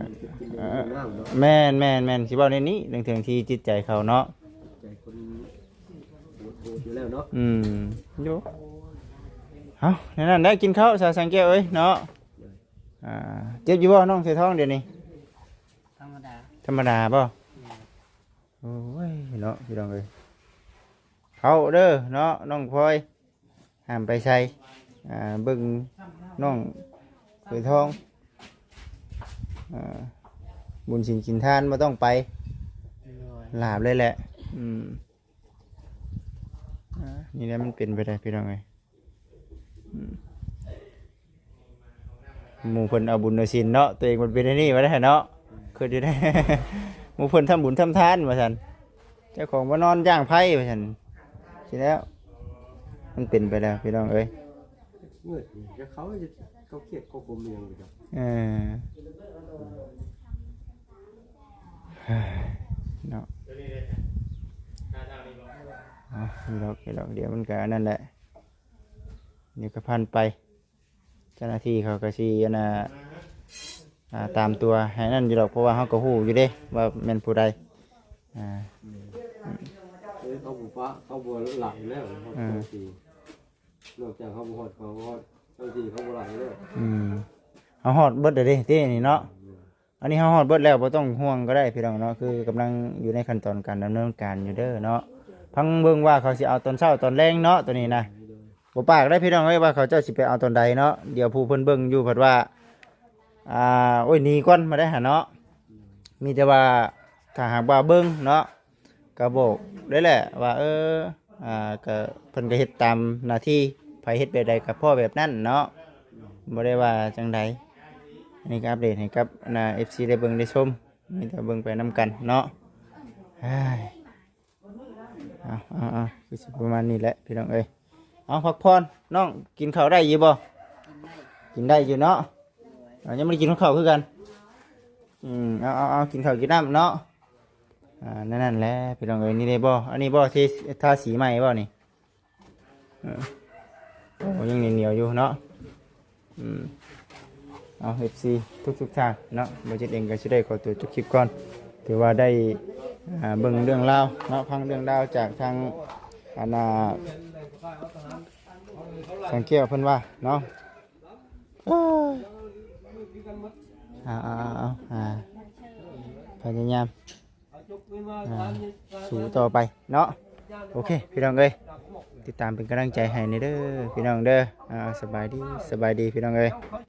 ແມ່ນໆໆ ຊິເວົ້າແນວນີ້ ເລື່ອງເທື່ອງທີ່ຈິດໃຈເຂົາເນາະ ໃຈຄົນໂຫດໆຢູ່ແລ້ວເນາະ ອືມ ຢູ່ ເອົ້າ ແນວນັ້ນໄດ້ກິນເຂົ້າຊະ ສັງແກ້ວເອີຍເນາະ ອ່າ ເຈັບຢູ່ບໍ່ນ້ອງເສືອທອງດຽວນີ້? ທຳມະດາ ທຳມະດາບໍ່? ແມ່ນ ໂອ້ຍເນາະ ພີ່ນ້ອງເອີຍ ເຂົ້າເດີເນາະ ນ້ອງພອຍ ຫ້າມໄປໃສ ອ່າ ເບິ່ງນ້ອງເຂີທອງ ອ່າ ບຸນສິນກິນທານບໍ່ຕ້ອງໄປ ໂດຍ ຫຼາບເລີຍແຫຼະ ອືມ ອ່າ ນີ້ແຫຼະ ມັນເປັນໄປໄດ້ ພີ່ນ້ອງເອີຍ. ອືມ ໝູ່ເພິ່ນເອົາບຸນເອົາສິນເນາະ ຕົວເອງມັນເປັນອັນນີ້ວ່າໄດ້ເນາະ ຄືຢູ່ໄດ້ ໝູ່ເພິ່ນທຳບຸນທຳທານວ່າຊັ້ນ ເຈົ້າຂອງມານອນຢ່າງໄພວ່າຊັ້ນ ຊິແລ້ວ ມັນເປັນໄປແລ້ວ ພີ່ນ້ອງເອີຍ ເງິດນີ້ ຈະເຂົາ ເຂົາຄຽດເຂົາຄົມອີ່ຫຍັງບໍ່ຈັກ ເອີ ເນາະ ເອົາ ນີ້ດອກ ນີ້ດອກ ດຽວມັນກະອັນນັ້ນແຫຼະ ນີ້ກໍຜ່ານໄປ ເຈົ້າໜ້າທີ່ເຂົາກໍຊິອັນນ່າ ອ່າ ຕາມຕົວໃຫ້ນັ້ນຢູ່ດອກ ເພາະວ່າເຮົາກໍຮູ້ຢູ່ເດ້ວ່າແມ່ນຜູ້ໃດ ອ່າ ເອີ ເຂົາບໍ່ປະ ເຂົາບໍ່ຫຼາຍແລ້ວ ເຈົ້າໜ້າທີ່ ນອກຈາກເຮົາບໍ່ຮອດ ເຂົາຮອດ ເຈົ້າໜ້າທີ່ເຂົາບໍ່ຫຼາຍແລ້ວ ອືມ ເຮົາຮອດເບິດແລ້ວເດ້ ເດ້ນີ້ເນາະ ອັນນີ້ເຮົາຮອດເບິດແລ້ວ ບໍ່ຕ້ອງຫ່ວງກໍໄດ້ພີ່ນ້ອງເນາະ ຄືກຳລັງຢູ່ໃນຂັ້ນຕອນການດຳເນີນການຢູ່ເດີເນາະ ພັງເບິ່ງວ່າເຂົາຊິເອົາຕອນເຊົ້າຕອນແລງເນາະ ໂຕນີ້ນະ ບໍ່ປາກໄດ້ພີ່ນ້ອງເອີຍ ວ່າເຂົາເຈົ້າຊິໄປເອົາຕອນໃດເນາະ ດຽວຜູ້ເພິ່ນເບິ່ງຢູ່ເພິ່ນວ່າ ອ່າ ໂອ້ຍ ໜີກ່ອນ ມາໄດ້ຫາເນາະ ມີແຕ່ວ່າຖ້າຫາກວ່າເບິ່ງເນາະ ກໍບອກໄດ້ແຫຼະວ່າ ເອີ ອ່າ ກໍເພິ່ນກໍເຮັດຕາມໜ້າທີ່ ໃຜເຮັດແບບໃດກໍພໍ້ແບບນັ້ນເນາະ ບໍ່ໄດ້ວ່າຈັ່ງໃດ ອັນນີ້ກໍອັບເດດໃຫ້ກັບອັນນ່າ ເອັຟຊີ ໄດ້ເບິ່ງໄດ້ຊົມ ມີແຕ່ເບິ່ງໄປນຳກັນເນາະ. ເອີຍ ເອົາໆໆ ຄືຊິປະມານນີ້ແຫຼະພີ່ນ້ອງເອີຍ. ເອົາ ພັກຜ່ອນ ນ້ອງກິນເຂົ້າໄດ້ຢູ່ບໍ່? ກິນໄດ້ ກິນໄດ້ຢູ່ເນາະ. ເອົາ ຍັງບໍ່ໄດ້ກິນເຂົ້າຄືກັນ. ອືມ ເອົາໆໆ ກິນເຂົ້າກິນນ້ຳເນາະ. ອ່າ ນັ້ນໆ ແຫຼະພີ່ນ້ອງເອີຍ. ນີ້ໄດ້ບໍ່? ອັນນີ້ບໍ່ ທີ່ທາສີໃໝ່ບໍ່ນີ້? ເອີ ໂອ້ ຍັງໜຽວໆ ຢູ່ເນາະ. ອືມ ເອົາ ເອັຟຊີ ທຸກໆ ທ່ານເນາະ, ບ່າວຈິດເອງກໍຊິໄດ້ຂໍຕົວຈົບຄລິບກ່ອນ. ຖືວ່າໄດ້ ອ່າ ເບິ່ງເລື່ອງລາວເນາະ, ຟັງເລື່ອງລາວຈາກທາງ ອັນນ່າ ທາງແກ້ວເພິ່ນວ່າເນາະ. ເອີ ເອົາໆໆ ອ່າ ພະຍາຍາມ ອ່າ ສູ້ຕໍ່ໄປເນາະ. ໂອເຄ ພີ່ນ້ອງເອີຍ, ຕິດຕາມເປັນກຳລັງໃຈໃຫ້ແດ່ເດີພີ່ນ້ອງເດີ. ອ່າ ສະບາຍດີ ສະບາຍດີພີ່ນ້ອງເອີຍ.